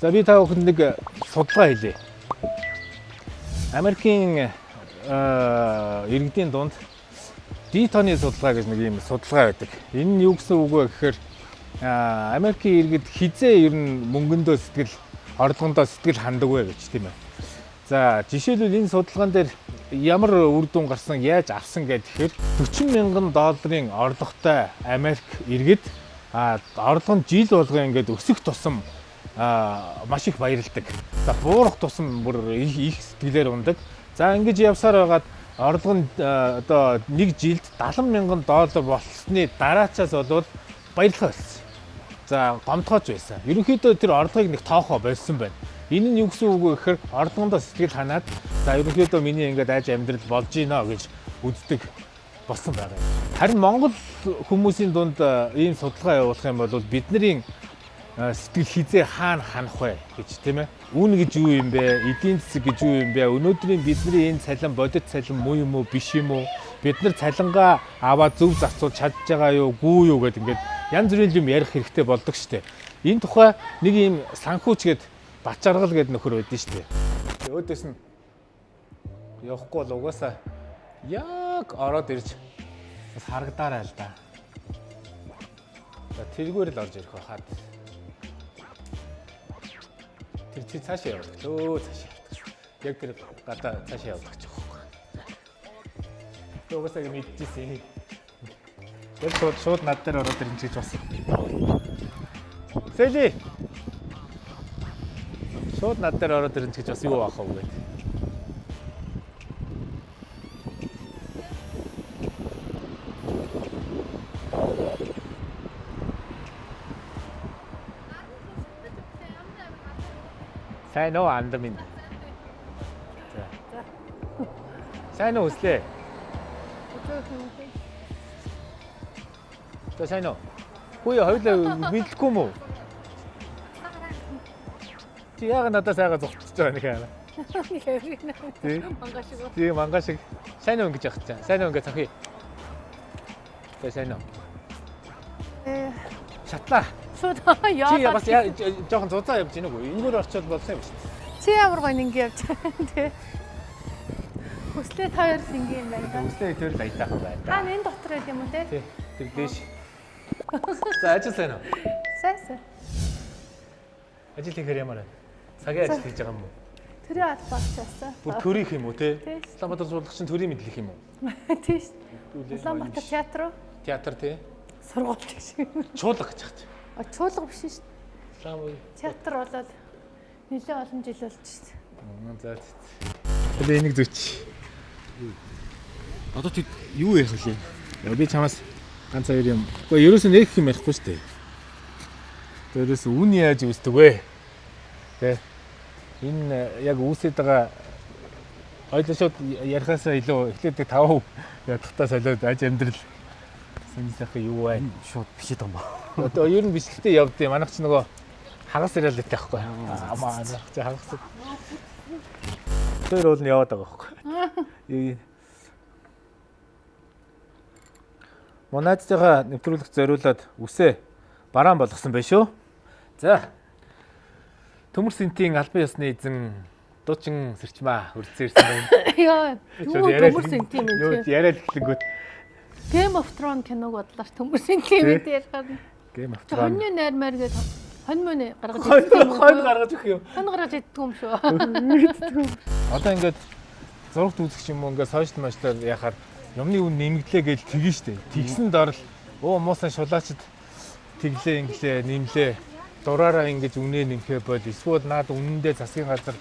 За би та бүхэнд нэг судалгаа хийлээ. Америкийн иргэдийн дунд Дитоны судалгаа гэж нэг ийм судалгаа байдаг. Энэ нь юу гэсэн үг вэ гэхээр Америкийн иргэд хизээ ер нь мөнгөндөө сэтгэл, орлогондоо сэтгэл хандаг вэ гэж тийм ээ. За жишээлбэл энэ судалгаан дээр ямар үр дүн гарсан, яаж авсан гэхээр 40 мянган долларын орлоготой Америк иргэд орлого нь жил болгон ингээд өсөх тусам маш их баярлдаг. За буурах тусам бүр их их сэтгэлээр унадаг. За ингэж явсаар байгаад орлого нь одоо нэг жилд 70 мянган доллар болсны дараачаас болвол баярлахаа болсон. За гомдгоож байсан. Ерөнхийдөө тэр орлогыг нэг тоохоо болсон байна. Энэ нь юу гэсэн үг вэ гэхээр орлогондоо сэтгэл ханаад, за ерөнхийдөө миний ингээд аж амьдрал болж гинэ гэж үздэг болсон байгаа юм. Харин Монгол хүмүүсийн дунд ийм судалгаа явуулах юм бол бидний сэтгэл хизээ хаана ханах вэ гэж тийм ээ. Үн гэж юу юм бэ? Эдийн засаг гэж юу юм бэ? Өнөөдрийн бидний энэ цалин бодит цалин муу юм уу, биш юм уу? Бид нар цалингаа аваад зөв зарцуулж чадж байгаа юу, гүү юу гэдэг ингээд янз бүрийн юм ярих хэрэгтэй болдог штэ. Энэ тухай нэг ийм санхүүч гээд Бат жаргал гээд нөхөр байдсан штэ. Өөдөөс нь явахгүй бол угаасаа яг ороод ирж бас харагдаарай л да. За тэргээр л орж ирэх байхад. Тэр чи цаашаа явдаг. Лөө цаашаа явдаг. Яг тэр гадаа цаашаа явдаг ч байхгүй. Угаасаа мэдчихсэн. Яг шууд шууд над дээр ороод ирнэ гэж бас. Сэли. Шууд над дээр ороод ирнэ гэж бас юу аах вэ гэдэг. Сайн уу, анда минь. За. Сайн уу, өслөө. За сайн уу? Хөөе, хоёулаа мэдлэхгүй юм уу? Чи яагаад надаас айгаа зогтчихож байгаа нэг юм. Тий. Манга шиг. Тий, манга шиг. Сайн уу ингэж явах чаа. Сайн уу ингэ цохи. За сайн уу. Шатлаа. Шууд Чи яа. бас жоохон зузаан явж гинэ үгүй. Энэгээр орчод болсон юм шүү дээ. Чи ямар гоё ингэ явж байгаа тий. Хүслээ та хоёр л ингэ юм байна да. Үстэй тэр л аятайхан байна Та да. энэ дотор байд юм уу те? Тий. Тэр дээш. За ажил сайн уу? Сайн сайн. Ажил хийхээр ямар байна? Цагийн ажил хийж байгаа юм уу? Төрийн албаа ачаасаа. Бүр төрийнх юм уу те? Тий. Улаанбаатар суулгах чинь төрийн мэдлэх юм уу? Тий ш. Улаанбаатар театр уу? Театр тий. Сургууль шиг. Чуулга гэж хат. А чуулга биш ш. Улаанбаатар. Театр болоод нэлээд олон жил болж ш. За. Тэгээ энийг зүч. Одоо тэд юу ярих вүлээ? Яа, би чамаас ганц хоёр юм. Гэхдээ ерөөсөө нэг юм ярихгүй шүү дээ. Тэгээ ерөөсөө үн яаж үүсдэг вэ? Тэ. Энэ яг үүсээд байгаа ойлоо шууд ярихаасаа илүү эхлээд 5 ядахтаа солиод аж амьдрал сонь сайхан юу вэ? Шууд бичээд байгаа юм ба. Одоо ер нь бичлэгтээ явдیں۔ Манайх ч нөгөө хагас реалити байхгүй. Амаа манайх чи хагас. Тэр бол нь яваад байгаа байхгүй. Монаадтайгаа нэвтрүүлэх зориулаад үсээ бараан болгосон байх шүү. За. Төмөр сэнтийн албан ёсны эзэн Дуучин Сэрчмаа хүрэлцэн ирсэн байна. Яа. Юу төмөр сэнти юм Юу тий. яриад эхлэнгүүт Game of Thrones киног бодлоо төмөр сэнти юм тий ярихаар. Game of Чи Thrones. хоньны найр маяр гээд хонь мөн гаргаж Хонь иддэг юм уу? хонь гаргаж өгөх юм. Хонь гаргаж иддэг юм шүү. Одоо ингээд зурагт үзэх юм уу, ингээд сошиал машлаар яхаар юмны үн нэмэгдлээ гэж тэгэн штэ. Тэгсэн дорл өө муусан шулаачд тэглээ инглээ нэмлээ. Дураараа ингэж үнэ нэмхээ бол эсвэл наад үнэндээ засгийн газар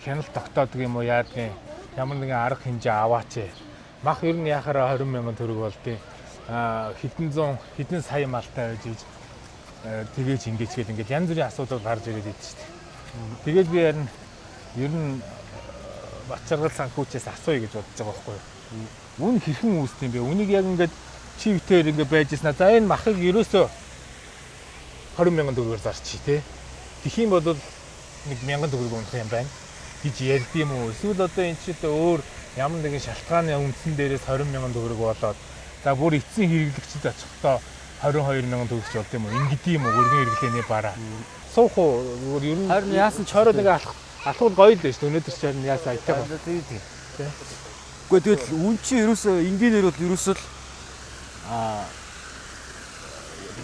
хяналт тогтоодог юм уу, яадгийн ямар нэгэн арга хэмжээ аваач. Мах ер нь яхаараа 20 мянган төгрөг болдیں۔ Хэдэн зуун хэдэн сая малтай байж иж тэгээч ингэж гэл ингээд янз бүрийн асуудал гарч ирээд идэв штэ. Тэгээд би харин ер нь Бат жаргал санхүүчээс асууя гэж бодож байгаа байхгүй юу. Үн хэрхэн үүсдэг юм бэ? Үнийг яг ингээд чи битээр ингээд байж ирсэн. За энэ махыг ерөөсөө 20 мянган төгрөгөөр зарчий те. Тэгэх юм бол нэг 1000 төгрөг унах юм байна гэж ярьд юм уу? Эсвэл одоо энэ чинь өөр ямар нэгэн шалтгааны үндсэн дээрээс 20 мянган төгрөг болоод за бүр эцсийн хэрэглэгчид очихдоо 22 мянган төгрөгч болд юм уу? Ингэдэм юм уу? Өргөн хэрэглээний бараа. Суух уу? Зүгээр ер нь Харин яасан ч чороод нэг алах алхвал гоё л дээ шүү. Өнөөдөр чи харин яасан аятайг. Тийм тийм. Үгүй тэгэл үн чи ерөөсөө энгийнээр бол ерөөсөө л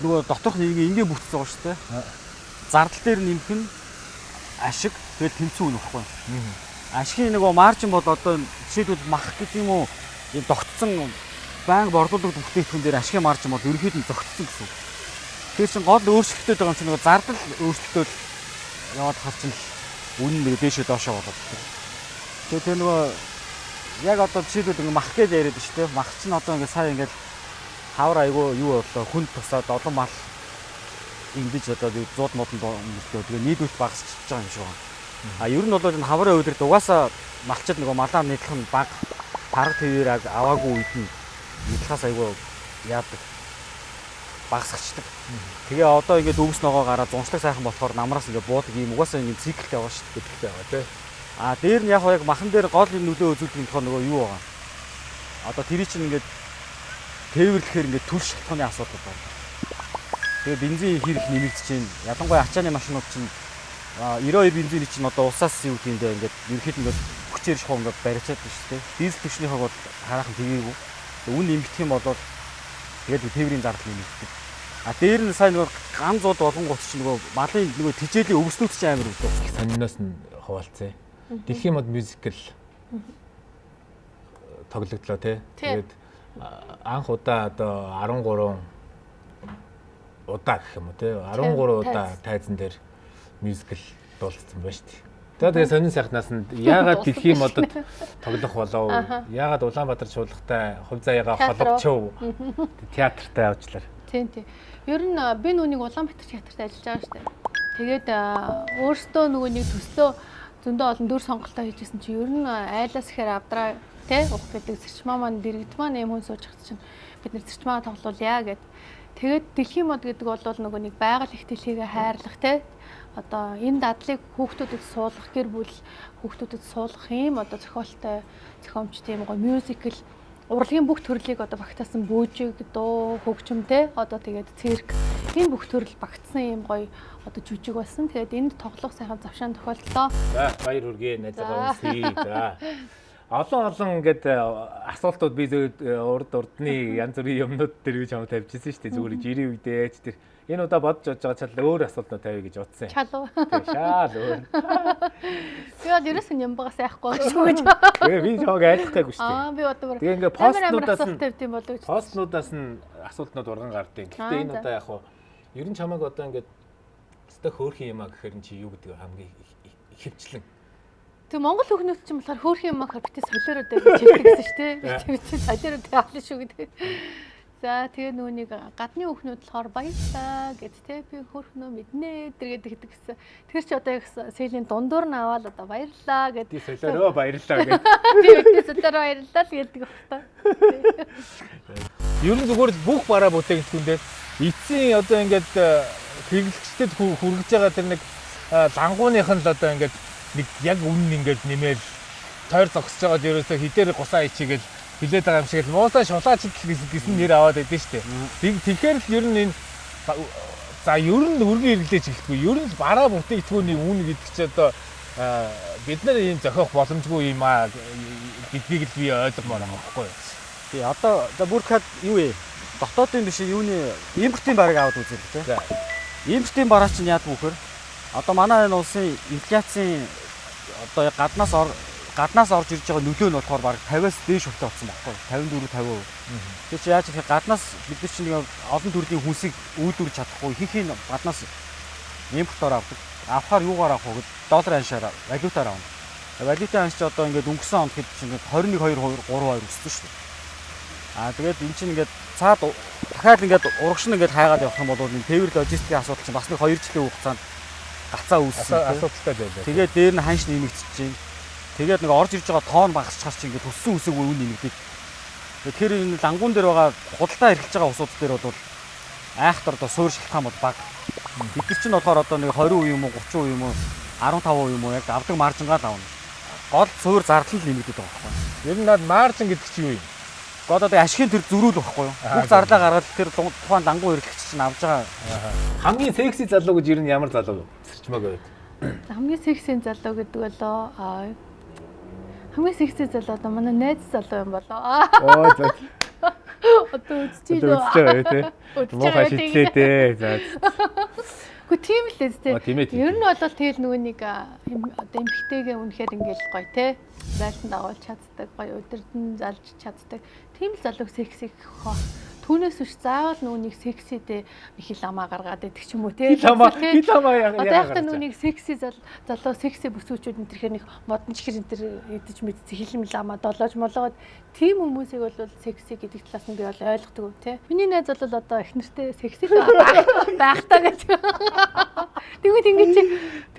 нөгөө доторх нэг ингийн бүтц байгаа шүү дээ. Зардал дээр нэмэх нь ашиг тэгэл тэнцүү үнэ байхгүй. Ашигын нөгөө маржин бол одоо жишээлбэл мах гэдэг юм уу ийм тогтсон байнга борлуулалт бүтээгдэхүүн дээр ашигын маржин бол ерөнхийд нь зогтсон гэсэн үг. Тэр чинь гол өөрчлөлтөд байгаа юм чинь нөгөө зардал өөрчлөлтөд яваад хар чинь үн нэг дээшээ доошоо болоод. Тэгээ тэр нөгөө яг одоо жишээлбэл ингээ мах гэж яриад шүү дээ. Мах чинь одоо ингээ сая ингээ хавар айгүй юу боллоо хүнд тусаад олон мал ингэж одоо зууд модон мөлтөө тэгээ нийлүүлэлт багасчихж байгаа юм шиг байна. А ер нь бол энэ хаврын үйлрэлт угаасаа малчид нөгөө малаа нийтлэх нь бага тарга твээр аваагүй үед нь нийтлахаас айгүй яадаг багасгачдаг. Тэгээ одоо ингээд өвс ногоо гараад зуншлаг сайхан болохоор намраас ингээд буудаг ийм угаасаа ингээд циклтэй байгаа шүү дээ. Циклтэй байгаа тий. А дээр нь яг яг махан дээр гол юм нөлөө үзүүлдэг юм болохоор нөгөө юу байгаа. Одоо тэрий чинь ингээд тээвэрлэхээр ингээд түл шалтгааны асуудал байна. Тэгээ бензин хэр их нэмэгдэж байна. Ялангуяа ачааны машинууд чинь 92 бензиний чинь одоо улсаас юу гэдэг юм бэ ингээд ерөнхийд ингээд хүчээр шахуу ингээд барьчаад байна шүү дээ. Дизель түвшнийхээ бол хараахан тэгээгүй. Үн нэмэгдэх юм бол тэгээд тээврийн зардал нэмэгддэг. А дээр нь сайн нөгөө ган зууд болонгууд чинь нөгөө малын нөгөө тижээлийн өвснүүд чинь амар өвдөг. Сониноос нь хуваалцъя. Дэлхийн мод мюзикл тоглогдлоо тий. Тэгээд анх удаа одоо 13 удаа гэх юм уу тий. 13 удаа тайзан дээр мюзикл дуулсан байна шүү дээ. За тэгээ сонин сайхнаас нь яагаад дэлхийн модод тоглох болов? Яагаад Улаанбаатар чуулгатай хувь заяагаа холбочов театртай авчлаар. Тийм тийм. Ер нь би нүунийг Улаанбаатар театрт ажиллаж байгаа шүү дээ. Тэгээд өөртөө нөгөө нэг төслөө зөндөө олон дүр сонголтоо хийжсэн чи ер нь айлаас ихээр авдраа тий ух гэдэг зэрчмаа маань дэрэгд маань юм хүн сууж хат чинь бид нэр зэрчмаа тоглуулъя гэд. Тэгээд дэлхийн мод гэдэг бол нөгөө нэг байгаль их дэлхийгээ хайрлах тий одоо энэ дадлыг хүүхдүүдэд суулгах гэр бүл хүүхдүүдэд суулгах юм одоо зохиолтой зохиомжтой юм гоё мюзикл урлагийн бүх төрлийг одоо багтаасан бүүжиг, дуу, хөгжимтэй одоо тэгээд цирк энэ бүх төрөл багтсан юм гоё одоо жүжиг болсон. Тэгээд энд тоглох сайхан завшаан тохиолдлоо. За баяр хүргэе найзгаа үнсье. За олон ингээд асуултууд би зөв урд урдны янз бүрийн юмнууд дээр би чамд тавьчихсан шүү дээ. Зүгээр жирийн үедээ ч тэр энэ удаа бодож бодож байгаа чал өөр асуултнууд тавья гэж бодсон юм. Чалуу. Шаал өөр. Би бол ерөөсөн юм багаас айхгүй шүү гэж. Тэгээ би чамайг айлах гайгүй шүү дээ. Аа би одоо тэгээ ингээд постнуудаас нь тавьд юм болов гэж. Постнуудаас нь асуултнууд урган гардыг. Гэхдээ энэ удаа яг хуу ер нь чамайг одоо ингээд өстой хөөрхөн юм а гэхээр чи юу гэдэг хамгийн ихэвчлэн. Тэг Монгол хүүхнүүд чинь болохоор хөөрхөн юм а гэхээр битээ солиороо дээр гэж хэлдэг гэсэн шүү дээ. Битээ солиороо дээр авлаа шүү гэдэг. За тэгээ нөгөө нэг гадны хүүхнүүд болохоор баярлаа гэд те би хөөрхнөө мэднэ тэргээд гэдэг гэсэн. Тэр чи одоо яг сэлийн дундуур нь аваад одоо баярлаа гэд. Би солиороо баярлаа гэд. Би битээ солиороо баярлаа л гэдэг баг та. Ер нь зүгээр л бүх бараа бүтээгдэхүүн дээр эцсийн одоо ингээд хэрэглэгчдэд хүргэж байгаа тэр нэг лангууных нь л одоо ингээд нэг яг үнэн ингээд нэмээл тойр зогсож байгаад ерөөсөө хідээр гусаа ичээгээл хилээд байгаа юм шиг л муусаа шулаач гэсэн нэр аваад байдсан шүү дээ. Тэгэхээр л ер нь энэ за ер нь өргөн хэрэглээж эхэлтгүй. Ер нь л бараа бүтээгдэхүүний үн гэдэг чи одоо бид нар ийм зохиох боломжгүй юм аа гэдгийг л би ойлгомоор байгаа байхгүй юу? Тий одоо за бүр дахиад юу вэ? Дотоодын биш юуны импортын барыг аваад үзье тий. За. Импортын бараа чинь яадаг вэ гэхээр одоо манай энэ улсын инфляцийн одоо гаднаас орж ирж байгаа нөлөө нь болохоор бараг 50-аас дээш хүртэл болсон байхгүй 54 50%. Тэр чинь яаж гэхээр гаднаас бид нар чинь нэг олон төрлийн хүнсийг үйлдвэрлэж чадахгүй ихэнх нь гаднаас импортоор авдаг. Авахаар юугаар авах вэ гэвэл доллар аншаараа, валютаар авна. Валютын анш чи одоо ингээд өнгөрсөн онд хэд чинь 21 2 3 2 өссөн шүү дээ. Аа тэгээд эн чинь ингээд цаад дахиад ингээд урагш нь ингээд хайгаад явах юм бол энэ тээвэр логистикийн асуудал чинь бас нэг 2 жилийн хугацаанд гацаа үүссэн. Асуудалтай байлаа. Тэгээд дээр нь ханш нэмэгдэж чинь. Тэгээд нэг орж ирж байгаа тоон багасчихаар чинь ингээд төссөн үсээгүй үн нэмэгдээд. Тэгэхээр энэ лангуун дээр байгаа худалдаа эрхэлж байгаа улсууд дээр бол айхтар одоо суур шалтгаан бол бага. Бид нар чинь болохоор одоо нэг 20% юм уу 30% юм уу 15% юм уу яг авдаг маржингаа л авна. Гол суур зардал нь нэмэгдээд байгаа байхгүй. Ер нь над маржин гэдэг чинь юу юм? Гол одоо ашигын тэр зөрүүл байхгүй юу? Бүх зарлаа гаргаад тэр тухайн лангуун эрхлэгч чинь авж байгаа. Хамгийн секси залуу гэж ер нь ямар залуу сэрчмаг байд? Хамгийн секси залуу гэдэг болоо хамгийн секси залуу одоо манай найз залуу юм болоо. Оо за. Одоо үзчихээ. Үзэж байгаа тий. Муухай шидлээ дээ. За. Гэхдээ тийм л ээ тий. Ер нь бол тэгэл нөгөө нэг одоо эмхтэйгээ үнэхээр ингээл гоё тий. Зайлтан дагуулж чаддаг, гоё удирдан залж чаддаг. Тийм л залууг секси гэх хоо. Түүнээс биш заавал нөгөө нэг сексидээ их ламаа гаргаад идэх ч юм уу тий. Хил хамаа яа. Одоо яг та нөгөө нэг секси залуу секси бүсгүүчүүд энэ тэрхээр нэг модон чихэр энэ тэр идэж мэдсэн хил ламаа долоож молоогод тийм хүмүүсийг бол секси гэдэг талаас нь би бол ойлгодог тий. Миний найз бол одоо их нэртэй секси байх таа гэж. Тэгвэл ингэж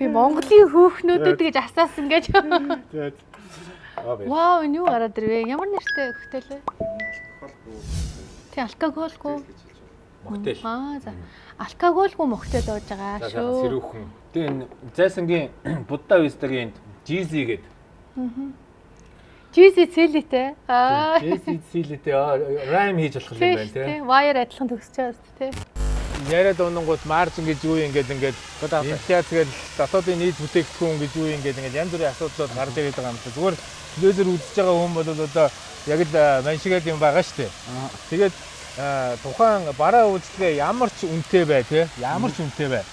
би Монголын хөөхнүүдэд гэж асаасан гэж. Вау, энэ юу гараад ирвэ? Ямар нэртэй коктейл вэ? Тий, алкоголгүй. Моктейл. Аа за. Алкоголгүй моктейл ууж байгаа шүү. Сэрүүхэн. Тэгээ энэ зайсангийн Будда Вистагийн Жизи гэдэг. Аа. Жизи цэлитэй. Аа. Жизи цэлитэй. Райм хийж болох юм байна тий. Wire адилхан төгсөж байгаа шүү дээ. Яриад унангууд маржин гэж юу ингээд ингээд инфляц гэж дотоодын нийт бүтээгдэхүүн гэж юу ингээд ингээд янз бүрийн асуудлууд гарч ирээд байгаа юм шиг. Зүгээр телевизээр үзэж байгаа хүн бол одоо яг л маншигээл юм байгаа шүү дээ. Тэгээд тухайн бараа үйлчилгээ ямар ч үнэтэй бай тий. Ямар ч үнэтэй бай.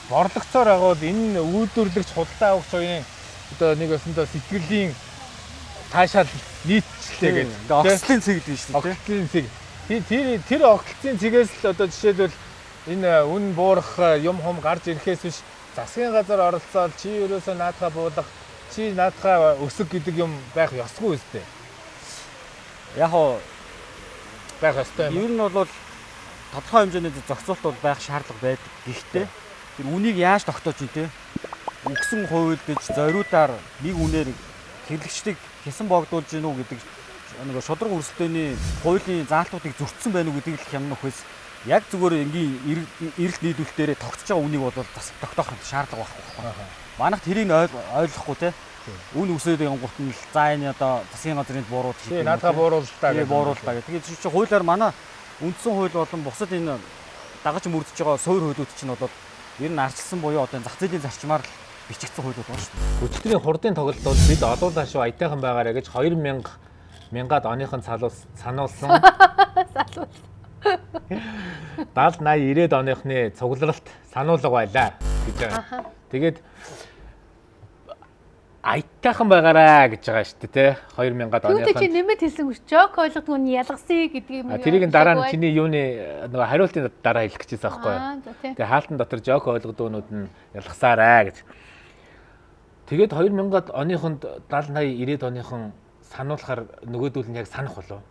Борлогцоор агуул энэ үйлдвэрлэгч худалдаа авагч хоёрын одоо нэг өсөндөө сэтгэлийн таашаал нийтчлээ гэдэг. Огцлын цэг гэдэг шүү дээ. Огцлын цэг. Тэр огцлын цэгээс л одоо жишээлбэл энэ үн буурах юм хум гарч ирэхээс биш засгийн газар оролцоод чи ерөөсөө наадхаа буулга, чи наадхаа өсөг гэдэг юм байх ёсгүй үстэй. Яг уу байх ёстой юм. Ер нь бол тодорхой хэмжээний зохицуулт бол байх шаардлага байдаг. Гэхдээ тэр үнийг яаж тогтоож ин тэ? Үгсэн хувилдаж зориудаар нэг үнээр хэрэглэгчдийг хясан боогдуулж гин үү гэдэг нэг шудраг өрсөлдөөний хуулийн заалтуудыг зөрчсөн байна уу гэдэг л хямн нөхөөс яг зүгээр энгийн эрэлт нийлүүлэлтээрээ тогтож байгаа үнийг бол бас тогтоох шаардлага байхгүй байхгүй. Манайх тэрийг ойлгохгүй те. Үн өсөөд явангуут нь л за энэ одоо засгийн газрын буурууд хийх. Наадхаа буурууллаа гэх буурууллаа гэх. Тэгээд чи хуулиар манай үндсэн хууль болон бусад энэ дагаж мөрдөж байгаа суур хуулиуд чинь бол ер нь арчилсан буюу одоо зах зээлийн зарчмаар л бичигдсэн хуулиуд байна шүү дээ. Өчигдрийн хурдын тоглолт бол бид олуулаа шүү аятайхан байгаарэ гэж 2000 мянгад оныхон сануулсан. Салуул. 70 80 90-ад оныхны цугларалт сануулга байлаа гэж байгаа. Тэгээд аятайхан байгаараа гэж байгаа шүү дээ тий 2000-ад оныхон. Түүнтэй чи нэмэт хэлсэн үш жок ойлгодгүй нь ялгасыг гэдэг юм. Тэрийг нь дараа нь чиний юуны нөгөө хариултын дараа хэлэх гэжсэн аахгүй юу. Тэгээ хаалтан дотор жок ойлгодгоонууд нь ялгасаарай гэж. Тэгээд 2000-ад оныхонд 70 80 90-ад оныхон сануулахар нөгөөдөл нь яг санах болов.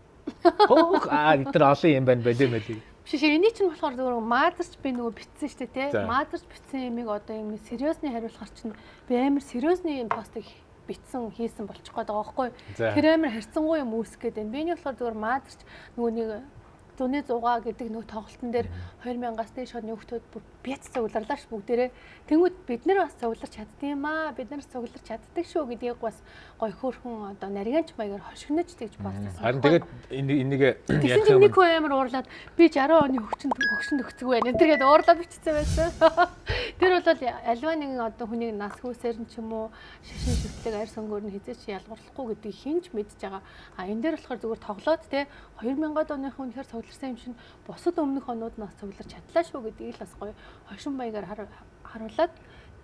Хөөх аа бид нар олон юм байна болоо мэлий. Биш эний чинь болохоор зүгээр маазарч би нөгөө битсэн шүү дээ тий. Маазарч битсэн юмыг одоо юм сериосны хариулахар чинь би амар сериосны юм постыг битсэн хийсэн болчих гээд байгаа байхгүй. Тэр амар харьцангуй юм үүсэх гээд байна. Биний болохоор зүгээр маазарч нөгөө нэг зуны 100 гэдэг нөгөө тоглолтын дээр 2000-аас дээш оны хүүхдүүд бүр бяц цугларлаа ш бүгдээрээ. Тэнгүүд бид нар бас цугларч чаддсан юм аа. Бид нар цугларч чаддаг шүү гэдгийг бас гой хөөрхөн одоо нарийнч маягаар хошигнож тэгж пост. Харин тэгээд энийг ярих юм. Нэг хүн амар уурлаад би 60 оны хөгшин төгцөг байна. Энэ төргээд уурлаад бичсэн байсан. Тэр бол альва нэгэн одоо хүнийг нас хүүсээр нь ч юм уу шашин шүтлэг арь сөнгөөр нь хизээч ялгуурлахгүй гэдгийг хинч мэдж байгаа. А энэ дээр болохоор зүгээр тоглоод те 2000-ад оных үнэхээр цугларсан юм чинь бусад өмнөх онууд нас цугларч чадлаа шүү гэдгийг л бас гоё хошин маягаар харуулад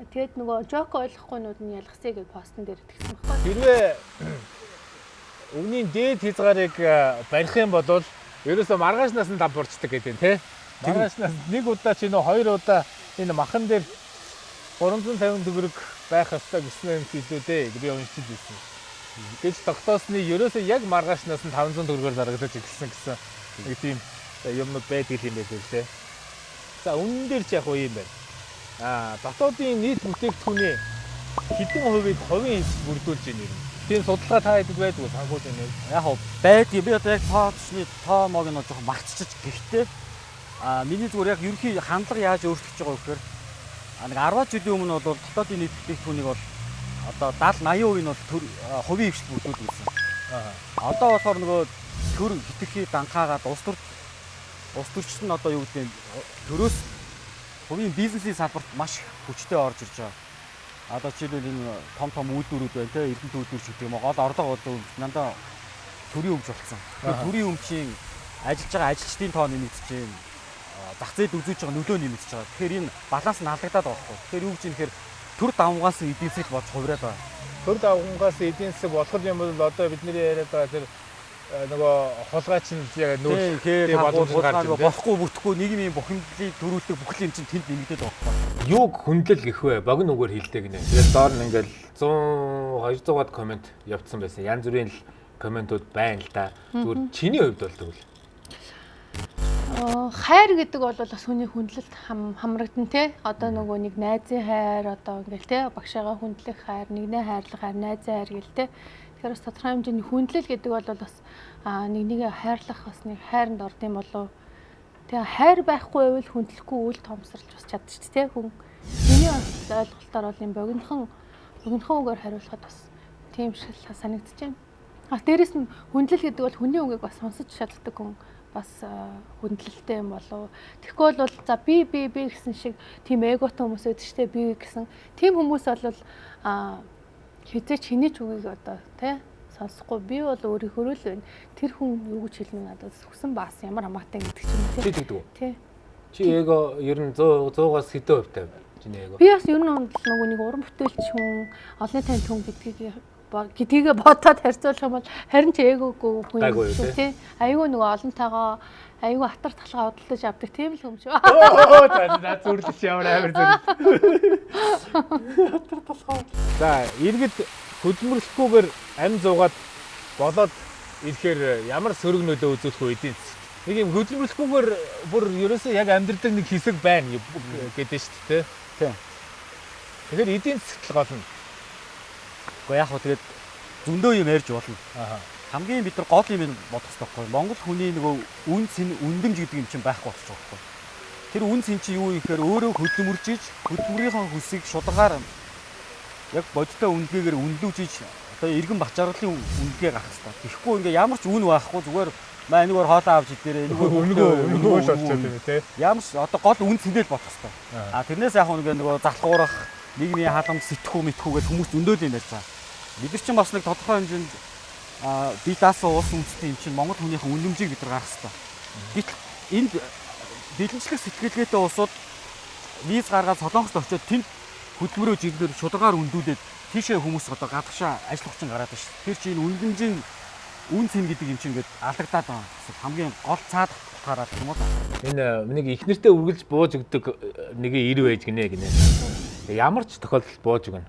тэгээд нөгөө жок ойлгохгүйнүүд нь ялгасыг гэж постн дээр тэгсэн баггүй. Хэрвээ өвний дээд хязгаарыг барих юм бол ерөөсөө маргааш нас нь дампуурчдаг гэдэг нь тий. Маргааш нас нэг удаа ч нөө хоёр удаа энэ махан дээр 350 төгрөг байх ёстой гэсэн юм илүү дээ би уншиж ирсэн. Гэж тогтоосны ерөөсөө яг маргааш нас нь 500 төгрөгөөр зарагдаж эхэлсэн гэсэн нэг тийм юмнууд байдаг юм байлээ лээ. За үнэн дээр ч яг уу юм байна. Аа дотоодын нийт бүтээгдэхүүний хэдэн хувийг хувийн хэсэг бүрдүүлж байна юм. Тийм судалгаа та хэдэд байдгүй санхүүгийн нэг. Яг уу байдгийг би одоо яг тоочны тоо мог нь жоохон мартчихж гэхдээ миний зүгээр яг ерөнхий хандлага яаж өөрчлөгдөж байгаа вэ гэхээр нэг 10 жилийн өмнө бол дотоодын нийт бүтээгдэхүүнийг бол одоо 70 80% нь бол төр хувийн хвшил бүрдүүлдэг гэсэн. Одоо болохоор нөгөө төр хитрхи данхаагаад улс төрд Улс төрчид нь одоо юу гэдэг нь төрөөс хувийн бизнесийн салбарт маш их хүчтэй орж ирж байгаа. Одоо жишээлбэл энэ том том үйлдвэрүүд байна те, Эрдэнэт үйлдвэр ч гэдэг юм уу, гол орлого бол дандаа төрийн өмч болсон. Тэгэхээр төрийн өмчийн ажиллаж байгаа ажилчдын тоо нэмэгдэж байна. Зах зээлд үзүүлж байгаа нөлөө нэмэгдэж байгаа. Тэгэхээр энэ баланс нь алдагдаад байгаа байхгүй. Тэгэхээр юу гэж юм гэхээр төр давмгаас эдийн засаг болж хувраад байгаа. Төр давмгаас эдийн засаг болох юм бол одоо бидний яриад байгаа тэр нөгөө хулгай чинь яг нүүр боломж гарч ирнэ. Болохгүй бүтэхгүй нийгмийн бухимдлыг төрүүлдэг бүх юм чинь тэнд нэмэгдээд байгаа байхгүй. Юуг хүндлэл гэх вэ? Богино үгээр хэлдэг гинэ. Тэгээд доор нь ингээл 100 200-аад комент явцсан байсан. Янз бүрийн л комментууд байна л да. Зүгээр чиний хувьд бол тэгвэл хайр гэдэг бол бас хүний хүндлэлт хамрагдан те. Одоо нөгөө нэг найзын хайр одоо ингээл те, багшаагаа хүндлэх хайр, нэгнээ хайрлах хайр, найзын хайр гэл те. Тэгэхээр бас тодорхой хэмжээний хүндлэл гэдэг бол бас нэг нэгэ хайрлах бас нэг хайранд орд юм болов. Тэгээ хайр байхгүй байвал хүндлэхгүй үл томсорлж бас чадчих те хүн. Миний ойлголтоор бол юм богинохон үгээр хариулахад бас тийм шиг санагдаж байна. А дээрэс нь хүндлэл гэдэг бол хүний үгийг бас сонсож чаддаг хүн бас хүндлэлтэй юм болов. Тэгэхгүй бол за би би би гэсэн шиг тийм эготой хүмүүс байдаг шүү дээ, би гэсэн. Тийм хүмүүс бол хизээч хэний ч үгийг одоо тий сонсохгүй, би бол өөрийнхөө л байна. Тэр хүн юу гэж хэлнэ надад сүгсэн баас ямар хамаатай гэдэг ч юм тий. Чи тэгдэг үү? Тий. Чи эго ер нь 100-аас хэдэн хувьтай вэ? Чиний эго. Би бас ер нь нөгөө нэг уран бүтээлч хүн, олонний танил хүн гэдгийг бодоод харьцуулах юм бол харин ч эгогүй хүн юм шүү тий. Айгүй нөгөө олонтойгоо айгүй атар талгаа худалдаж авдаг тийм л юм шүү. Оо за зүрлэж ямар амар зүрлэж. Атар талгаа. За иргэд хөдөлмөрлөхгүйгээр ам зуугаад болоод ирэхээр ямар сөрөг нөлөө үзүүлэх вэ эдийн засагт? Нэг юм хөдөлмөрлөхгүйгээр бүр ерөөсөө яг амьдрдаг нэг хэсэг байна гэдэг шүү дээ. Тийм. Тэгэхээр эдийн засагт л гол нь. Гэхдээ яг хөө тэгээд зөндөө юм ярьж болно. Хамгийн бид нар гол юм бодох хэрэгтэй байхгүй. Монгол хүний нөгөө үн цэн үндэмж гэдэг юм чинь байхгүй болчих жоох байхгүй. Тэр үн цэн чинь юу юм гэхээр өөрөө хөдөлмөрж иж хөдөлмөрийнхөө хүсийг шударгаар яг бодиттой үнэлгээгээр үнэлүүлж иж одоо иргэн бат жаргалын үнэлгээ гарах хэрэгтэй. Тэгэхгүй ингээ ямар ч үн байхгүй зүгээр маа энэгээр хоолоо авч идээрээ энэгээр өнгөө л болчиход байна тий. Ямар ч одоо гол үн цэнэл бодох хэрэгтэй. А тэрнээс яг ингээ нөгөө залхуурах нийгмийн халамж сэтгхүү мэтхүү гэж хүмүүс зөндөөл юм ярьж байгаа. Бид нар чинь бас нэг тодорхой хэмжээнд бие даасан улс үндэстэн юм чинь Монгол хүнийхэн үнэмжийг бид нар гаргах хэрэгтэй. Гэтэл энд бэлэнчлэх сэтгэлгээтэй улсууд виз гаргаад Солонгост очиод тэнд хөдөлмөрөө жиглээр шударгаар үндүүлээд тийшээ хүмүүс одоо гадагшаа ажил хүчин гараад байна шүү. Тэр чинь үнэмжийн үн цэн гэдэг юм чинь ингээд алдагдаад байгаа. Хамгийн гол цаад утгаараа л юм уу. Энэ нэг их нэртэй үргэлж бууж өгдөг нэг ир байж гинэ гинэ. Ямар ч тохиолдолд бууж өгнө.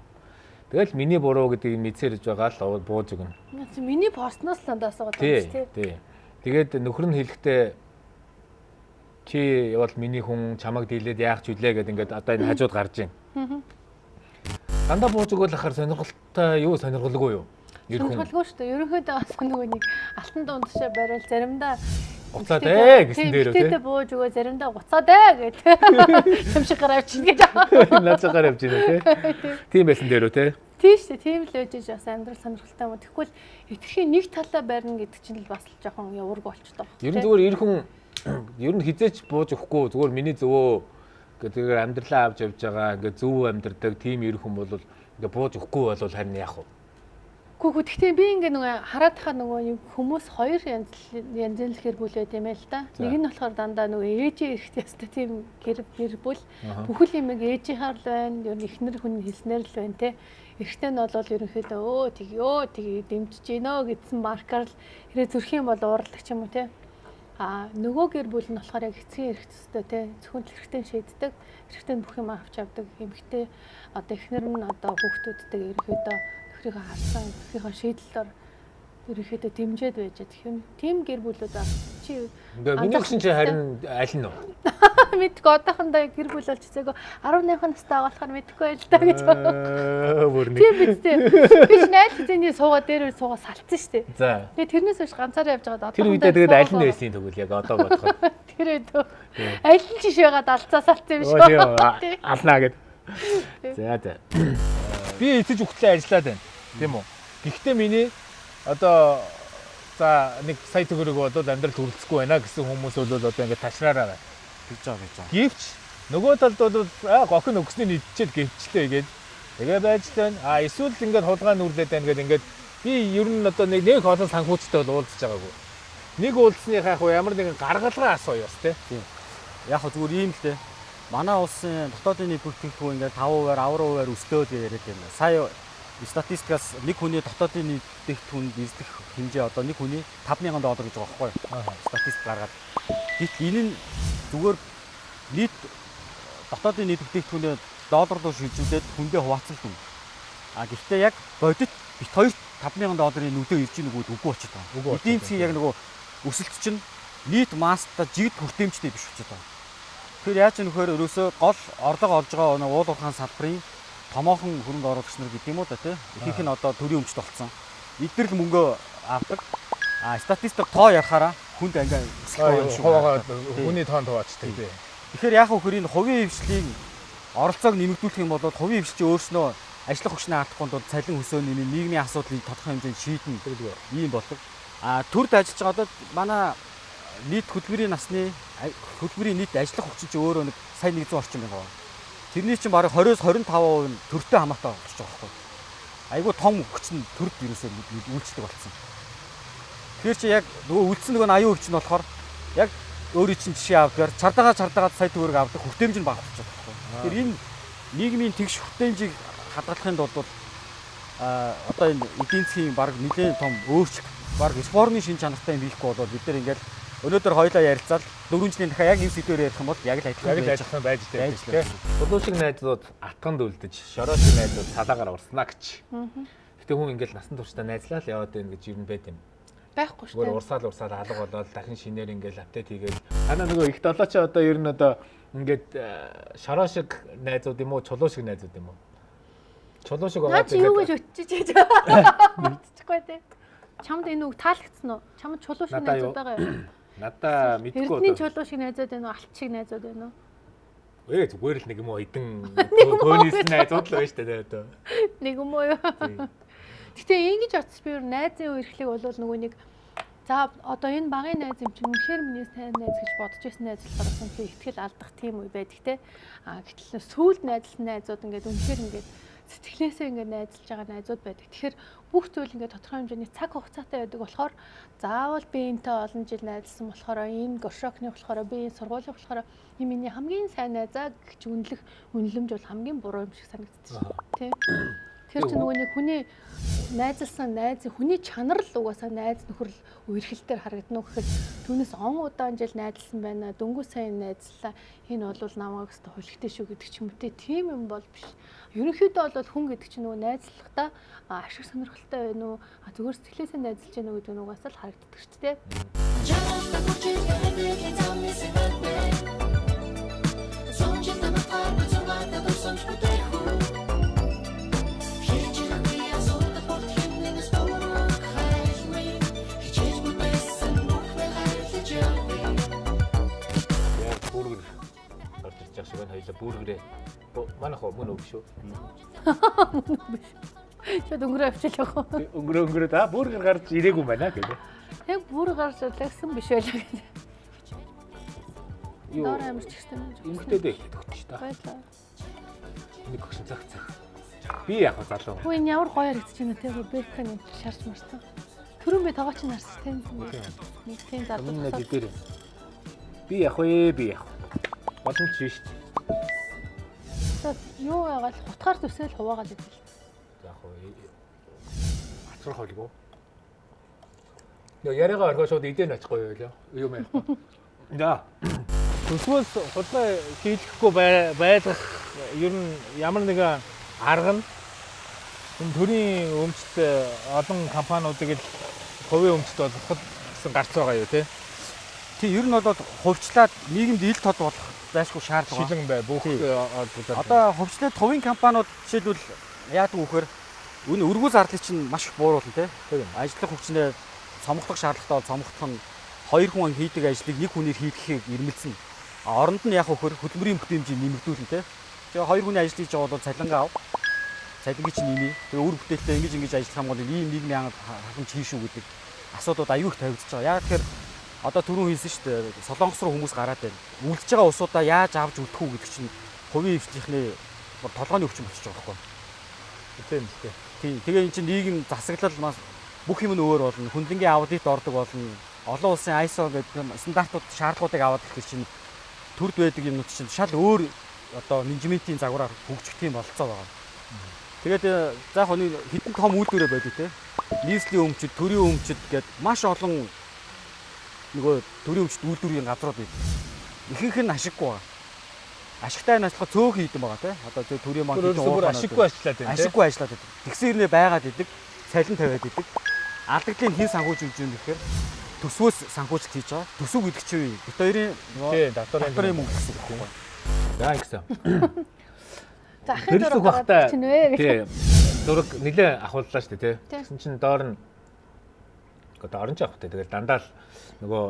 Тэгэл миний буруу гэдгийг мэдсээр иж байгаа л бууж өгнө. Миний постноос л дандаа асуугаад байгаа шүү дээ. Тий. Тэгээд нөхөр нь хэлэхдээ чи бол миний хүн чамайг дийлээд яах ч үлээ гэд ингээд одоо энэ хажууд гарч байна. Дандаа бууж өгөөл ахаар сонирхолтой юу сонирхолгүй юу? Сонирхолгүй шүү дээ. Ерөнхийдөө бас нөгөө нэг алтан дундшаа барайл заримдаа буцаад ээ гэсэн дээр үү тий. Бууж өгөө заримдаа буцаад ээ гэт. Юм шиг гараа авчихна гэж. Наад шиг гараа авчихна тий. Тийм байсан дээр үү тий. Тийм шүү дээ. Тийм л байж бас амьдрал сонирхолтой юм. Тэгэхгүй л итгэхийн нэг талаа барина гэдэг чинь л бас л жоохон явуург болчихдог. Ер нь зүгээр ир хүн ер нь хизээч бууж өгөхгүй зүгээр миний зөвөө гэдгээр амьдралаа авч явж байгаа ингээд зөв амьдрдаг тийм ир хүн бол ингээд бууж өгөхгүй бол харин яах вэ? Гү гэхдээ би ингээ нөгөө хараад хаа нөгөө юм хүмүүс хоёр янз янз гэр бүл байд юм л да. Нэг нь болохоор дандаа нөгөө ээжийн эрхт ястай тийм гэр бүл бүхэл юм ээжийнхаар л байна. Ер нь эхнэр хүн хэлснээр л байна те. Эрэгтэй нь бол ерөнхийдөө өө тэгё тэгээ дэмжиж гинөө гэдсэн маркаар л хэрэг зүрх юм бол уурладаг ч юм уу те. А нөгөө гэр бүл нь болохоор яг эцгийн эрх төстэй те. Зөвхөн л эрэгтэй шийддэг. Эрэгтэй нь бүх юм авч авдаг. Эмэгтэй одоо эхнэр нь одоо хүүхдүүдтэйг ерөнхийдөө нөхрийнхөө харсан нөхрийнхөө шийдлэлээр ерөнхийдөө дэмжиж байж гэх юм. Тийм гэр бүлүүд баг. Чи ингээ миний өгсөн чи харин аль нь вэ? Мэдгүй одоохондоо гэр бүл болж үзээгүй 18 настай байгаа болохоор мэдэхгүй байл та гэж. Бүр нэг. Тийм биз дээ. Би ч найз хэзээний суугаа дээр суугаа салцсан шүү дээ. За. Тэгээ тэрнээс хойш ганцаараа явж байгаад одоо тэр үедээ тэгээд аль нь байсан тэгвэл яг одоо бодоход. Тэр үед аль нь жишээ байгаад алцаа салцсан юм шиг. Алнаа гэд. За за. Би эцэж өгтлээ ажиллаад байна. Тийм үү? Гэхдээ миний одоо За нэг сая төгрөг бол амьдрал хүрэлцэхгүй байна гэсэн хүмүүс бол одоо ингээд ташраараа байна. Тэгж байгаа гэж байгаа. Гэвч нөгөө талд бол гохин өгснийг идчихэл гэвчлээ гээд тэгээ байж л байна. А эсвэл ингээд хулгай нүрлээд байна гээд ингээд би ер нь одоо нэг олон санхүүчтэй бол уулзж байгаагүй. Нэг уулзсныхаа яг ямар нэгэн гаргалгаа асууя бас тий. Яг хөө зүгээр ийм л дээ. Манай улсын дотоодын нийт бүртгэгдүүн ингээд 5%-аар 10%-аар өслөө гэж яриад байна. Сая статистикаас нэг хүний дотоодын нийт бүтээгдэхүүнд эзлэх хэмжээ одоо нэг хүний $5,000 гэж байгаа байхгүй юу? Статистик гаргаад. Гэвч энэ нь зүгээр нийт дотоодын нийт бүтээгдэхүүнээ доллар руу шилжүүлээд хүндээ хуваацсан юм. А гэхдээ яг бодит бит хоёрт $5,000-ын нүдэ ирж ийн үгүй үгүй болчиход байгаа. Эдийн засгийн яг нөгөө өсөлт чинь нийт масстай жигд хүртээмжтэй биш болчиход байгаа. Тэгэхээр яаж нөхөр ерөөсөө гол орлого олж байгаа нөгөө уул уурхайн салбарын томоохон хөрөнгө оруулагч нар гэдэг юм уу да тий. Ихэнх нь одоо төрийн өмчт болцсон. Эдгээр л мөнгөө авдаг. А статистик тоо ярихаараа хүнд ангаа өсөлт юм шиг хүний тоонд хуваачдаг тий. Тэгэхээр яг хөхөр энэ хувийн хвшлийн оролцоог нэмэгдүүлэх юм бол хувийн хвшил өөрснөө ажиллах хүчний алдахгүй тул цалин хөсөө нэмэн нийгмийн асуудлыг тодорхой хэмжээнд шийднэ. Ийм болдог. А төрд ажиллаж байгаа одоо манай нийт хөдөлмөрийн насны хөдөлмөрийн нийт ажиллах хүчин чинь өөрөө нэг сая 100 орчим байгаа. Тэрний чинь бараг 20-25% нь төртэй хамаатай болчих жоох байхгүй. Айгүй том хүч нь төрд ерөөсөө үйлчлэг болсон. Тэгэхээр чи яг нөгөө үлдсэн нөгөө 80% чинь болохоор яг өөрийн чинь жишээ авдгаар чардагаа сая төгрөг авдаг хүртээмж нь бага болчих жоох байхгүй. Тэгэхээр энэ нийгмийн тэгш хүртээмжийг хадгалахын тулд одоо энэ эдийн засгийн бараг нэлээд том өөрчлөлт, бараг реформын шин чанартай юм хийхгүй бол бид нар ингээл өнөөдөр хоёлаа ярилцаал 4 жилийн дахиад яг энэ сэдвээр ярих юм бол яг л адилхан байж байдаг тийм. Чулуу шиг найзууд атганд үлдэж, шороо шиг найзууд салаагаар урснаа гэж. Гэтэ хүн ингээл насан туршдаа найзлаа л яваад байна гэж юм байд юм. Байхгүй шүү дээ. Зүгээр урсаал алга болоод дахин шинээр ингээл апдейт хийгээл. Танаа нөгөө их долоо чи одоо ер нь одоо ингээд шороо шиг найзууд юм уу, чулуу шиг найзууд юм уу? Чулуу шиг байгаа. Наа чи юу гэж өтчихэж байгаа. Өтчихгүй дээ. Чамд энэ үг таалагдсан уу? Чамд чулуу шиг найзууд байгаа юу? Надаа мэдгүй одоо. Эрдний чулуу шиг найзууд байна уу? Алт шиг найзууд байна уу? Зүгээр л нэг юм уу эдэн көөнийс найзууд л байна шүү дээ одоо. Нэг юм уу юу? Гэтэ ингэж бодсон би ер найзын үерхлийг бол нөгөө нэг за одоо энэ багын найз юм чинь үнэхээр миний сайн найз гэж бодож байсан найз болохоор бас үнэхээр итгэл алдах тийм үе байдаг те. А гэтэл сүүлд найзлсан найзууд ингээд үнэхээр ингээд сэтгэлээсээ ингээд найзалж байгаа найзууд байдаг. Тэгэхээр бүх зүйл ингээд тодорхой хэмжээний цаг хугацаатай байдаг болохоор заавал би энтэй олон жил найзалсан болохоор энэ горшокны болохоор би энэ сургуулийн болохоор энэ миний хамгийн сайн найзаа гэж үнэлэх үнэлэмж бол хамгийн буруу юм шиг санагдчих. Тэ. Тэр чинь нөгөө нэг хүний найзалсан найз хүний чанар л угаасаа найз нөхөрл үерхэлтээр харагдана уу гэхэд түүнээс он удаан жил найзалсан байна, дөнгөж сайн найзлаа. Энэ бол намайг өстө хулигтэй шүү гэдэг ч юм уу те. Тийм юм бол биш. Ерөнхийдөө бол хүн гэдэг чинь нөгөө найзлахдаа ашиг сонирхолтой байна уу, зүгээр сэтгэлээсээ найзалж байна уу гэдэг нь угаасаа л харагддаг шүү дээ. Шиг байна хоёлаа бүргэрээ. Манайх уу мөн үү биш үү? Мөн үү биш. Шууд өнгөрөө авчил явах уу? Өнгөрөө да бүргэр гарч ирээгүй байна гэдэг. Яг бүр гарч ирлээ гэсэн биш байлаа гэдэг. Юу? Доор амарч ихтэй юм. Эмгтээдээ эхлэх өгч та. Баярлалаа. Нэг өгсөн цаг цаг. Би яг залуу. Хүү энэ ямар гоё харагдаж байна те бэкон энэ шарж марсан. Түрүүн би тогооч нарсан тийм. Нэг тийм залуу. Өмнө нь дээр. Би яг вэ би яг. Боломж биш. Юу яагаад хутгаар төсөөл хуваагаад идэв л. За яг хацрах холгүй. Нөө яриагаа орхио шууд идэн очихгүй юу лээ. Юу юм бэ? За. Төсвөөс хулгай хийлгэхгүй байлгах ер нь ямар нэгэн арга нь энэ төрийн өмчт олон компаниудыг л хувийн өмчт болгоход гэсэн гарц байгаа юу те? Тий, ер нь бол хувьчлаад нийгэмд ил тод болох зайлшгүй шаардлага. Шилэн бай бүх олбогдоод. Одоо хувьчлаад хувийн компаниуд жишээлбэл яадаг вэ гэхээр энэ өргүү зардлыг чинь маш их бууруулна те. Ажиллах хүчнээ цомготлох шаардлагатай бол цомготлох нь хоёр хүн хийдэг ажлыг нэг хүнээр хийлгэхийг ирмэлцэн. Оронд нь яг вөхөр хөдөлмөрийн бүтээмжийг нэмэгдүүлнэ те. Тэгээ хоёр хүний ажил хийж байгаа бол цалингаа ав. Цалингийг чинь нэмье. Тэгээ үр бүтээлтэй ингэж ингэж ажиллах юм бол ийм нийгмийн халамж хийн шүү гэдэг. асуудлууд аюу их тавигдчихж байгаа. Яг тэгэхээр одоо түрүүн хэлсэн шүү дээ. Солонгос руу хүмүүс гараад байна. Үлдэж байгаа улсуудаа яаж авч үлдэх үү гэдэг чинь хувийн хвшлийнхний толгойн өвчин болчихж байгаа байхгүй. Тийм л дээ. Тийм. Тэгээ эн чинь нийгэм засаглал маш бүх юм нь өөр болно. Хөндлөнгийн аудит ордог болно. Олон улсын ISO гэдэг стандартууд шаардлагуудыг аваад ирэхэр чинь төрд байдаг юмнууд чинь шал өөр одоо менежментийн загвараар хөгжих тийм болцоо байгаа. Тэгээд за яг нэг хэдэн том үйлдвэрээ байдаг те. Нийслэлийн өмчөд, төрийн өмчөд гээд маш олон нөгөө төрийн өмчөд үйлдвэрийн газрууд байдаг. Ихэнх нь ашиггүй байгаа. Ашигтай нь ажиллах цөөхөн хийдэн байгаа те. Одоо төрийн банк гэдэг өөр ашиггүй ажиллаад байна те. Ашиггүй ажиллаад байдаг. Тэгсэн хэрнээ байгаад идэг, цалин тавиад идэг. Алдагдлын хэн санхүүжүүлж юм гэхээр төсвөөс санхүүжилт хийж байгаа. Төсөв гэдэг чинь юу? Бид хоёрын татварын мөнгө гэсэн үг юм. За ингэсэн. За ахын зураг гаргаад чинь вэ? Тий. Зураг нэлээ ахууллаа шүү дээ, тий. Тэгсэн чинь доор нь одоо орон ч авах тий. Тэгэл дандаа л нөгөө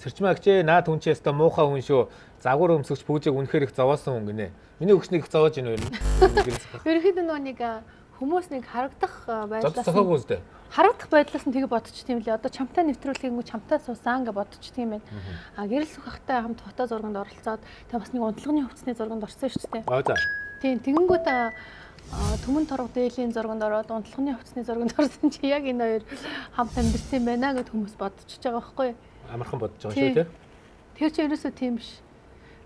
сэрчмаа гिचээ наад хүн чи өстө муухай хүн шүү. Загвар өмсөгч пүүжиг үнэхээр их зовоосон хүн гинэ. Миний өгчнийг их зовоож ийн үү? Ерөнхийдөө нөгөө нэг хүмүүс нэг харагдах байдлаас зохиогүй үстэй. Харагдах байдлаас нь тэгээ бодчих тийм лээ. Одоо чамтай нэвтрүүлэх юм чамтай суусан гэж бодчих тийм байна. А гэрэл сүхахтай хамт фото зурганд оролцоод тэг бас нэг унтлагын хувцсны зурганд орсон шүү дээ. Аа за. Тийм тэгэнгүүт түмэн торго дээлийн зурганд ороод унтлагын хувцсны зурганд орсон чи яг энэ хоёр хамт амьдэрсэн юм байна гэд хүмүүс бодчихж байгаа байхгүй юу? Амархан бодож байгаа шүү дээ. Тэр чи ерөөсөө тийм биш.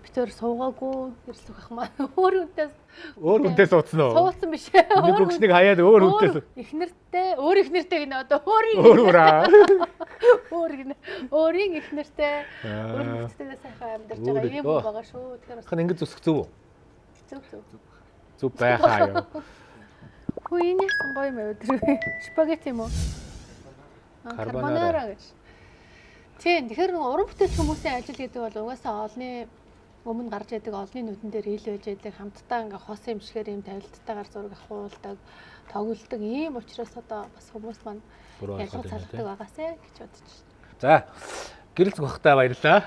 Бид өөр суугаагүй гэрэл сүхах маань өөр хүнтэй суудсан уу? Суудсан биш. Нэг өгчнийг хаяад өөр хүнтэй. Эхнэртэй, өөр эхнэртэй гинэ одоо өөрийн өөр гинэ. Өөрийн эхнэртэй, өөр хүүхдтэйгээ сайхан амьдарч байгаа юм байгаа шүү. Тэгэхээр бас ингэж зүсэх зөв үү? Зөв зөв. Зөв байхаа юу. Хүү энэ яасан гоё юм аа тэр. Спагетти юм уу? Карбонара гэж. Тийм, тэгэхээр нэг уран бүтээлч хүмүүсийн ажил гэдэг бол угаасаа олонний өмнө гарч идэг олонний нүдэн дээр ил байж идэг хамтдаа ингээ хос юм шигээр юм тавилттайгаар зураг авахуулдаг, тоглолдог ийм учраас одоо бас хүмүүс маань ялгаж салгадаг байгаасай гэж бодож байна. За, гэрэл зүгхтэй баярлалаа.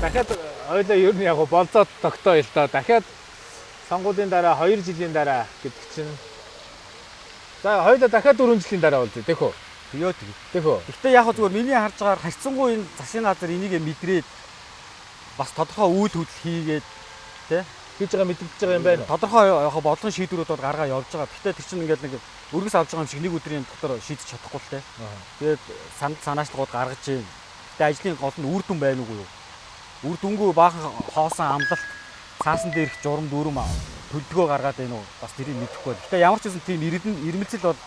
Дахиад ойлоо ер нь яг болцоо тогтоо ил доо. Дахиад сонгуулийн дараа 2 жилийн дараа гэдэг чинь за хоёулаа дахиад 4 жилийн дараа болзъя тэхөө. Тэё тэг. Тэхөө. Гэхдээ яг зүгээр миний харж байгаагаар харьцангуй энэ засгийн газар энийг мэдрээд бас тодорхой үйл хөдлөл хийгээд тий хийж байгаа мэдэгдэж байгаа юм байна. Тодорхой яг бодлогын шийдвэрүүд бол гаргаа явж байгаа. Гэхдээ тэр чинь ингээд нэг өргөс авч байгаа юм шиг нэг өдрийн дотор шийдэж чадахгүй л тий. Тэгээд санал санаачлагууд гаргаж ийн. Гэхдээ ажлын гол нь үр дүн байна уугүй юу? Үр дүнгүй баахан хоосон амлалт цаасан дээрх журам дүрм төлдгөө гаргаад байна уу? Бас тэрийг мэдэхгүй байна. Гэхдээ ямар ч гэсэн тийм ирмэлцэл бол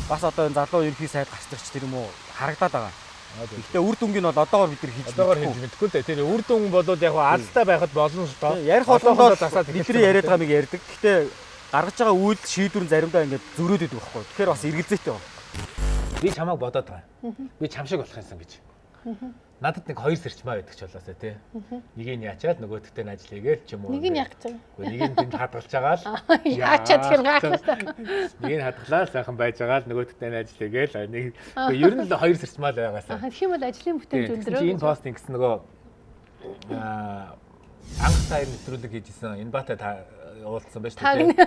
бас одоо энэ залуу ерөнхий сайд гарч тэр юм уу харагдаад байгаа. Гэхдээ үр дүнг нь бол одоогор бид нар хийж одоогор хийж мэдэхгүй л дээ. Тэр үр дүн бол яг алстаа байхад болно л доо. Ярих болгондоо засаад бидний яриад байгаа мыг ярьдаг. Гэхдээ гаргаж байгаа үйл шийдвэр нь заримдаа ингээд зөрөөд идэг байхгүй. Тэгэхээр бас эргэлзээтэй байна. Би чамайг бодоод байгаа. Би чам шиг болох юмсан гэж. Надад нэг хоёр сэрчмаа байдаг ч болоосаа тий. Нэг нь яачаад нөгөөдөгтэй нь ажил хийгээл ч юм уу. Нэг нь яах гэж байгаа. Үгүй нэг нь тэнд хадгалж байгаа л. Яачаад тэр гайхалтай. Нэг нь хадгалаад сайхан байж байгаа л нөгөөдөгтэй нь ажил хийгээл. Нэг үгүй ер нь л хоёр сэрчмаа л байгаасаа. Тэгэх юм бол ажлын бүтэмж өндрөө. Энэ пост ингэсэн нөгөө анх таар нэвтрүүлэг хийжсэн. Энэ батай уулзсан байж тээ.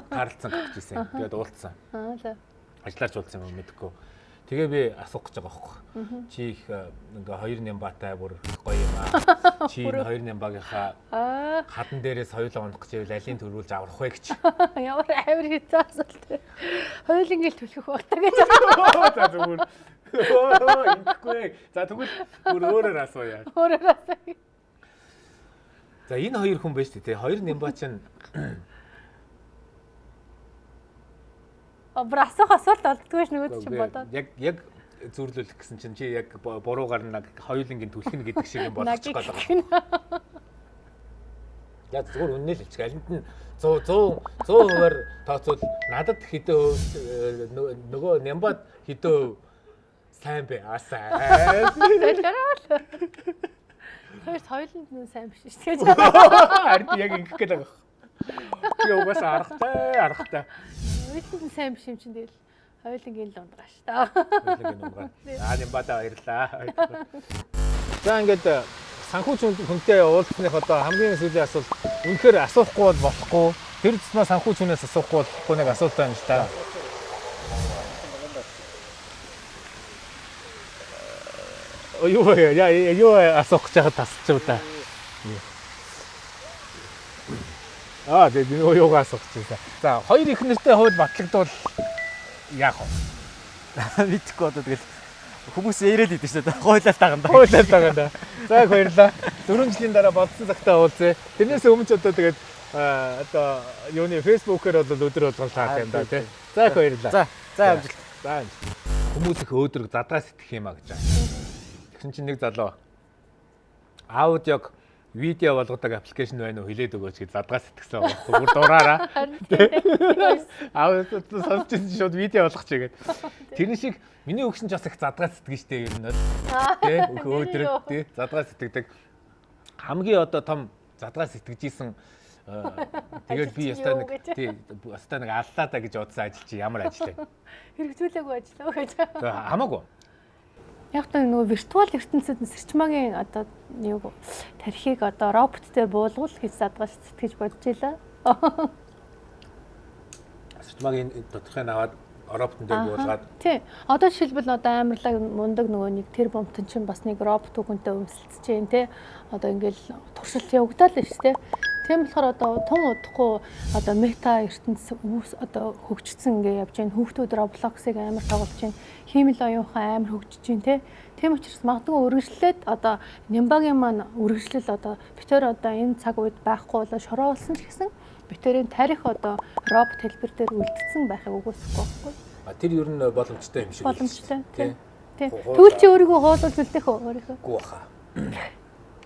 Тааралцсан гэж хэлсэн. Тэгээд уулзсан. Аа за. Ажиллаарч уулзсан юм мэдэхгүй. Тэгээ би асуух гэж байгаа байхгүй. Чи их ингээ хоёр нямбатай бүр гоё юм аа. Чи энэ хоёр нямбагийнхаа хадан дээрээс хоёулаа унах гэж байвал алийг төрүүлж аврах вэ гэж. Ямар амар хэцүү асуулт. Хоёулангийн л түлхэх байх та гэж. За зүгээр. Ингэхгүй. За тэгвэл бүр өөрөөр асууя. Өөрөөр асууя. За энэ хоёр хүн байж тээ. Хоёр нямба чинь Бүр асуух асуулт олддгүй ш нөгөөд чинь бодоод. Яг зүрлүүлэх гэсэн чинь чи яг буруугаар нь хоёулангийн түлхэнэ гэдэг шиг юм болгочих гээд байгаа. Яг зүгээр үннээ л хэлчих. Алинд нь 100 100%-аар тооцвол надад хэдэн хувь нөгөө нямбад хэдэн хувь сайн бэ? Аа сайн. Солиороо. Тэр хоёуланд нь сайн биш шүү дээ. Харин яг ингэх гээд байгаа. Би угаасаа аргатай. Хоёуланд нь сайн биш юм чинь тэгэл хоёулангийн л ундраа шүү дээ. Хоёулангийн ундраа. Аа нямбадаа баярлаа. За ингээд санхүүч хүнтэй уулзсных одоо хамгийн сүүлийн асуулт үнэхээр асуухгүй бол болохгүй. Тэр тусмаа санхүүч хүнээс асуухгүй болохгүй нэг асуулт байна л та. Юу яа юу асуух гэж байхад тасчих та. Аа тэгээ юугаа асуух гэж байсан. За хоёр их нэртэй хууль батлагдвал яах вэ? Мэдэхгүй одоо тэгэл хүмүүс яриад идэв шүү дээ. Хойлол даганда. Хойлол даганда. За их баярлалаа. 4 жилийн дараа бодсон цагтаа уулзъя. Тэрнээс өмнө ч одоо тэгээд одоо юуны Facebook-ээр бол өдөр болгон таах юм да тий. За их баярлалаа. За за амжилт. За амжилт. Хүмүүс их өөдрөг задгаа сэтгэх юм а гэж байна. Тэгсэн чинь нэг залуу аудиог видео болгодог аппликейшн байна уу хэлээд өгөөч гэж задгаа сэтгэсэн байгаа байхгүй. Бүр дураараа. Аудио сонсч ирсэн чинь шууд видео болгочих гээд. Тэрэн шиг миний өгсөн ч бас их задгаа сэтгэн штэ ер нь бол. Тэ өөдрөг тэ задгаа сэтгэдэг. Хамгийн одоо том задгаа сэтгэж исэн тэгээд би ястай нэг тий ястай нэг аллаа та гэж бодсон ажил чи ямар ажил вэ? Хэрэгжүүлээгүй ажил уу гэж. Хамаагүй. Яг та нөгөө виртуал ертөнцид сэрчмагийн одоо юу тархийг одоо робот дээр буулгуул гэж задгаж сэтгэж бодож илаа. Сэрчмагийн тодорхой аваад роботн дээр буулгаад. Тий. Одоо жишээлбэл одоо амарлаг мундаг нөгөө нэг тэр бомтон чинь бас нэг робот үгэнтэй өмсөлдөж чинь тий. Одоо ингээл туршилт явагдал нь шүү дээ. Тийм болохоор одоо тун удахгүй одоо мета ертөнц үүс одоо хөгжсөн ингээ явж байна. Хүүхдүүд Roblox-ыг амар тоглож байна. Хиймэл оюун ухаан амар хөгжиж байна тий. Тийм учраас магадгүй үргэлжлээд одоо Нямбагийн маань үргэлжлэл одоо битээр одоо энэ цаг үед байхгүй болоо шороо болсон ч гэсэн битээрийн тарих одоо робот хэлбэр дээр үлдсэн байхыг үгүйсэхгүй байхгүй. А тэр ер нь боломжтой юм шиг. Боломжтой тий. Тий. Тэгвэл чи өөрийгөө хоолуул үлдэх үү өөрийнхөө? Үгүй баха.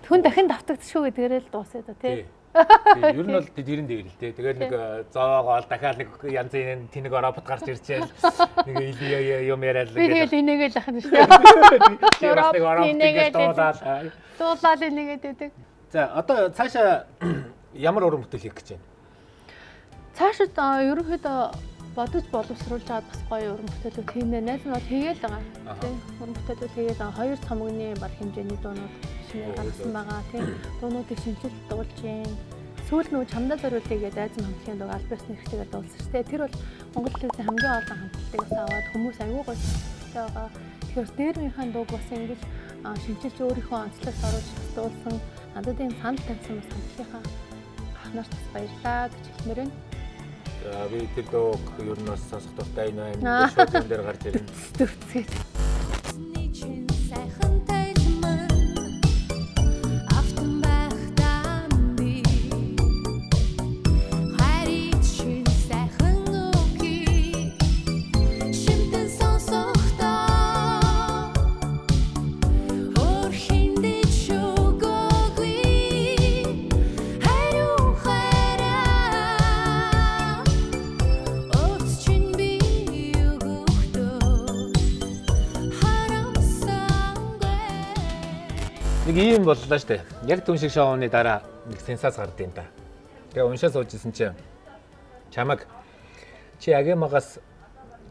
Түн дахин давтагдчихгүй гэдгээрээ л дуусаа да тий. Ер нь бол тэрэн дээр л тий. Тэгээд нэг зоогоол дахиад нэг янзын тэнэг робот гарч ирчихэл нэг юм яриад л. Би тэгэл инээгээл ахна шүү дээ. Чи бас нэг робот ингээд дуулаад. Дуулаад инээгээд байдаг. За одоо цаашаа ямар уран бүтээл хийх гэж байна? Цаашаа ерөнхийдөө бодож боловсруулж аваад бас гоё уран бүтээлүүд хийнэ. Найз нь бол хийгээл байгаа. Тийм уран бүтээлүүд хийгээл байгаа. Хоёр цомгны баг хэмжээний дуунууд шинээр гаргасан байгаа. Тийм дуунуудыг шинжилж дуулж гин. Сүүл нөгөө чамдаа зориулъя гэдэг айзан хамтлагийн дуу аль биесны хэрэгтэйгээр дуулсан шүү дээ. Тэр бол Монгол телевизийн хамгийн олон хамтлагийг бас аваад хүмүүс аягүй гоё сонсогчтой байгаа. Тэгэхээр дээрмийнхаа дууг бас ингэж шинжилж өөрийнхөө онцлогт оруулж дуулсан. Надад ийм санал тавьсан бас хамтлагийнхаа ах нарт бас баярлалаа гэж хэлмээр байна. За би тэр дууг ер нь бас сонсох дуртай энэ шууд юм дээр гарч ирнэ. Төвцгээд. Нэг ийм боллоо штэ. Яг түн шиг шоуны дараа нэг сенсац гард юм да. Тэгээ уншаа сууж исэн чинь чамаг чи агемагаас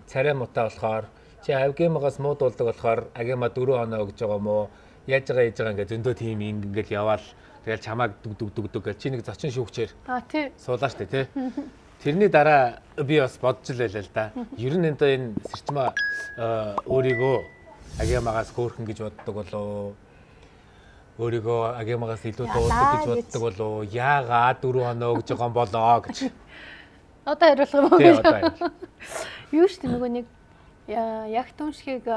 царай муутай болохоор чи агемагаас муу дуулдаг болохоор агема 4 оноо өгж байгаа мó яаж байгаа ингээ зөндөө тийм ингээл яваал тэгэл чамааг дүг дүг дүг дүг гэж чи нэг зочин шүүгчээр тий суулаа штэ тий. Тэрний дараа би бас бодж л байлаа л да. Ер нь энэ сэрчмаа өөрийгөө агемагаас хөөрхөн гэж боддог болов өөрийгөө агемагаас илүү дуулдаг гэж боддог болов яагаад 4 оноо өгж байгаа юм болоо гэж. Одоо хариулах юм уу? Тий, одоо хариулах. Юу шүү дээ нөгөө нэг яг түншгийг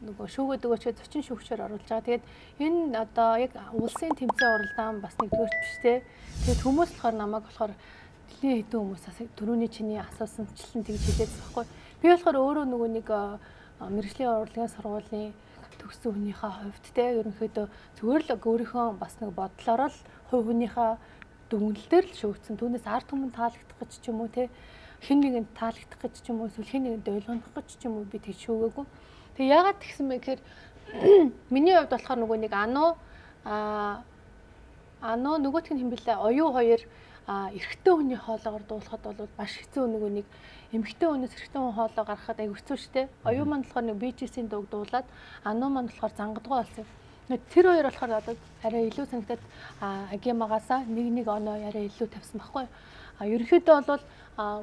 нөгөө шүүгээд өгөөч гэж зочин шүүгчээр оруулж байгаа. Тэгээд энэ одоо яг улсын тэмцээн уралдаан бас нэгдүгээрт биш те. Тэгээд хүмүүс болохоор намайг болохоор дэлхийн хэдэн хүмүүс түрүүний чиний асуусанчлан тэгж хэлээдсэн байхгүй. Би болохоор өөрөө нөгөө нэг мэргэжлийн урлагийн сургуулийн төгссөн хүнийхээ хувьд те ерөнхийдөө зүгээр л өөрийнхөө бас нэг бодлороо л хувь хүнийхээ дүгнэлтээр л шүүгдсэн. Түүнээс ард түмэн таалагдах гэж ч юм уу те хэн нэгэнд таалагдах гэж ч юм уу эсвэл хэн нэгэнд ойлгох гэж ч юм уу би тэгж шүүгээгүй. Тэгээ яагаад тэгсэн бэ гэхээр миний хувьд болохоор нөгөө нэг ануу нөгөөх нь хэм бэлээ оюу хоёр эрэгтэй хүний хоолоогоор дуулахад бол маш хэцүү нөгөө нэг эмэгтэй хүнээс эрэгтэй хүн хоолоо гаргахад аяг хэцүү шттэ. Оюу маань болохоор нэг BGC-ийн дууг дуулаад ануу маань болохоор зангадгүй болсон. Тэр хоёр болохоор одоо арай илүү санагдаад агемагаасаа нэг нэг оноо арай илүү тавьсан байхгүй. А ерөнхийдөө бол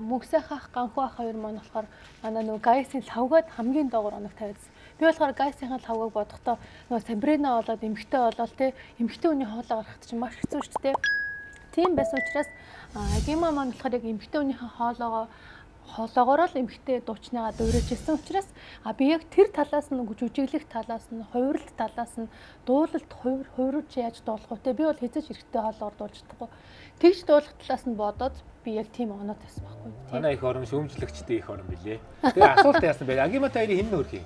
мөнх сайхан ах ганхуу ах хоёр маань болохоор манай нөгөө гайсын лавгаад хамгийн доогоор оног тавьсан. Би болохоор Гайсынхаа лавгаг бодохдоо нөгөө Сабрина болоод эмэгтэй болоод те эмэгтэй хүний хоолой гаргахад чинь маш хэцүү шүү дээ. Тийм байсан учраас Агима маань болохоор яг эмэгтэй хүнийхээ хоолоогоор л эмэгтэй дуучныгаа дуурайж ирсэн учраас би яг тэр талаас нь жүжиглэх талаас нь, хувирлт талаас нь, дуулалт хувирч яаж дуулах вэ? Би бол хэзээ ч эрэгтэй хоолоогоор дуулж чадахгүй. Тэгж дуулах талаас нь бодоод би яг тийм оноо тавьсан байхгүй. Манай их орон шүүмжлэгчдийн их орон билээ. Тэгээ асуулт яасан бэ? Агимата хоёрын хэн нөрх юм?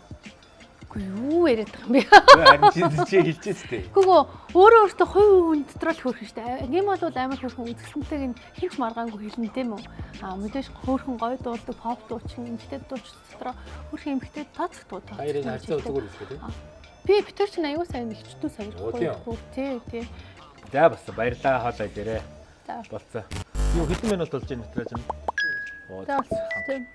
Үгүй юу яриад байгаа юм бэ? Харин чи хэлчихсэн тээ. Үгүй өөрөө өөртөө хувь хүн дотор л хөөрхөн шүү дээ. Агим бол амар хөөрхөн үзэсгэлэнтэйг нь хинч маргаангүй хэлнэ тийм үү? Аа мэдээж хөөрхөн гоё дуулдаг pop дуучин, эмэгтэй дуучин дотроо хөөрхөн эмэгтэй тооцогдгүй тооцогдгүй. Хоёрын харьцаа зүгээр үстэй тийм. Би битэр чинь аюу сайн ихчдүү савирахгүй. Тий, тий. За бас баярлалаа хоолой дээрээ. За. Болцоо. Юу хэдэн минут болж байна метраж юм? За тийм.